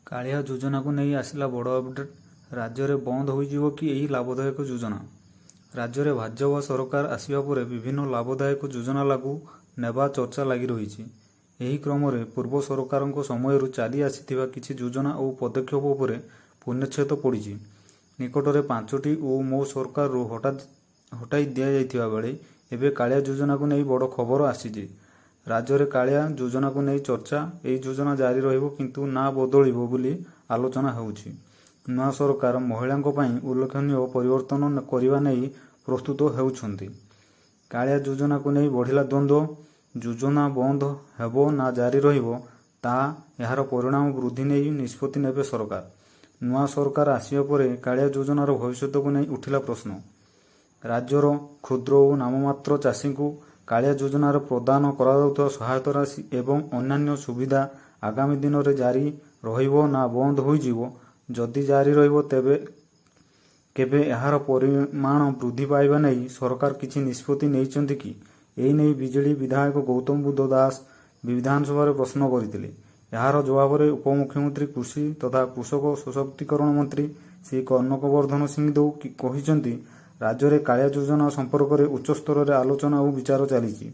କାଳିଆ ଯୋଜନାକୁ ନେଇ ଆସିଲା ବଡ଼ ଅପଡେଟ୍, ରାଜ୍ୟରେ ବନ୍ଦ ହୋଇଯିବ କି ଏହି ଲାଭଦାୟକ ଯୋଜନା? ରାଜ୍ୟରେ ଭାଜପା ସରକାର ଆସିବା ପରେ ବିଭିନ୍ନ ଲାଭଦାୟକ ଯୋଜନା ଲାଗୁ ନେବା ଚର୍ଚ୍ଚା ଲାଗି ରହିଛି। ଏହି କ୍ରମରେ ପୂର୍ବ ସରକାରଙ୍କ ସମୟରୁ ଚାଲି ଆସିଥିବା କିଛି ଯୋଜନା ଓ ପଦକ୍ଷେପ ଉପରେ ପୂର୍ଣ୍ଣଚ୍ଛେଦ ପଡ଼ିଛି। ନିକଟରେ ପାଞ୍ଚଟି ଓ ମୋ ସରକାରରୁ ହଟାଇ ଦିଆଯାଇଥିବା ବେଳେ ଏବେ କାଳିଆ ଯୋଜନାକୁ ନେଇ ବଡ଼ ଖବର ଆସିଛି। ରାଜ୍ୟରେ କାଳିଆ ଯୋଜନାକୁ ନେଇ ଚର୍ଚ୍ଚା। ଏହି ଯୋଜନା ଜାରି ରହିବ, କିନ୍ତୁ ନାଁ ବଦଳିବ ବୋଲି ଆଲୋଚନା ହେଉଛି। ନୂଆ ସରକାର ମହିଳାଙ୍କ ପାଇଁ ଉଲ୍ଲେଖନୀୟ ପରିବର୍ତ୍ତନ କରିବା ନେଇ ପ୍ରସ୍ତୁତ ହେଉଛନ୍ତି। କାଳିଆ ଯୋଜନାକୁ ନେଇ ବଢ଼ିଲା ଦ୍ୱନ୍ଦ୍ୱ। ଯୋଜନା ବନ୍ଦ ହେବ ନା ଜାରି ରହିବ, ତାହା ଏହାର ପରିମାଣ ବୃଦ୍ଧି ନେଇ ନିଷ୍ପତ୍ତି ନେବେ ସରକାର। ନୂଆ ସରକାର ଆସିବା ପରେ କାଳିଆ ଯୋଜନାର ଭବିଷ୍ୟତକୁ ନେଇ ଉଠିଲା ପ୍ରଶ୍ନ। ରାଜ୍ୟର କ୍ଷୁଦ୍ର ଓ ନାମମାତ୍ର ଚାଷୀଙ୍କୁ କାଳିଆ ଯୋଜନାରେ ପ୍ରଦାନ କରାଯାଉଥିବା ସହାୟତା ରାଶି ଏବଂ ଅନ୍ୟାନ୍ୟ ସୁବିଧା ଆଗାମୀ ଦିନରେ ଜାରି ରହିବ ନା ବନ୍ଦ ହୋଇଯିବ? ଯଦି ଜାରି ରହିବ, ତେବେ କେବେ ଏହାର ପରିମାଣ ବୃଦ୍ଧି ପାଇବା ନେଇ ସରକାର କିଛି ନିଷ୍ପତ୍ତି ନେଇଛନ୍ତି କି? ଏ ନେଇ ବିଜେଡି ବିଧାୟକ ଗୌତମ ବୁଦ୍ଧ ଦାସ ବିଧାନସଭାରେ ପ୍ରଶ୍ନ କରିଥିଲେ। ଏହାର ଜବାବରେ ଉପମୁଖ୍ୟମନ୍ତ୍ରୀ, କୃଷି ତଥା କୃଷକ ସଶକ୍ତିକରଣ ମନ୍ତ୍ରୀ ଶ୍ରୀ କନକ ବର୍ଦ୍ଧନ ସିଂଦେଓ କହିଛନ୍ତି, ରାଜ୍ୟରେ କାଳିଆ ଯୋଜନା ସମ୍ପର୍କରେ ଉଚ୍ଚସ୍ତରରେ ଆଲୋଚନା ଓ ବିଚାର ଚାଲିଛି।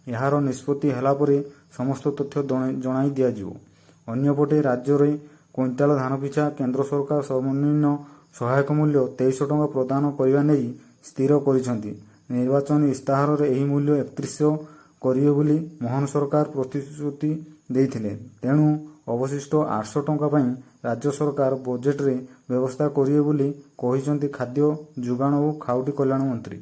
ଏହାର ନିଷ୍ପତ୍ତି ହେଲା ପରେ ସମସ୍ତ ତଥ୍ୟ ଜଣାଇ ଦିଆଯିବ। ଅନ୍ୟପଟେ ରାଜ୍ୟରେ କୁଇଣ୍ଟାଲ ଧାନ ପିଛା କେନ୍ଦ୍ର ସରକାର ସର୍ବନିମ୍ନ ସହାୟକ ମୂଲ୍ୟ 2300 ଟଙ୍କା ପ୍ରଦାନ କରିବା ନେଇ ସ୍ଥିର କରିଛନ୍ତି। ନିର୍ବାଚନୀ ଇସ୍ତାହାରରେ ଏହି ମୂଲ୍ୟ 3100 କରିବେ ବୋଲି ମୋହନ ସରକାର ପ୍ରତିଶ୍ରୁତି ଦେଇଥିଲେ। ତେଣୁ ଅବଶିଷ୍ଟ 800 ଟଙ୍କା ପାଇଁ ରାଜ୍ୟ ସରକାର ବଜେଟରେ ବ୍ୟବସ୍ଥା କରିବେ ବୋଲି କହିଛନ୍ତି ଖାଦ୍ୟ ଯୋଗାଣ ଓ ଖାଉଟି କଲ୍ୟାଣ ମନ୍ତ୍ରୀ।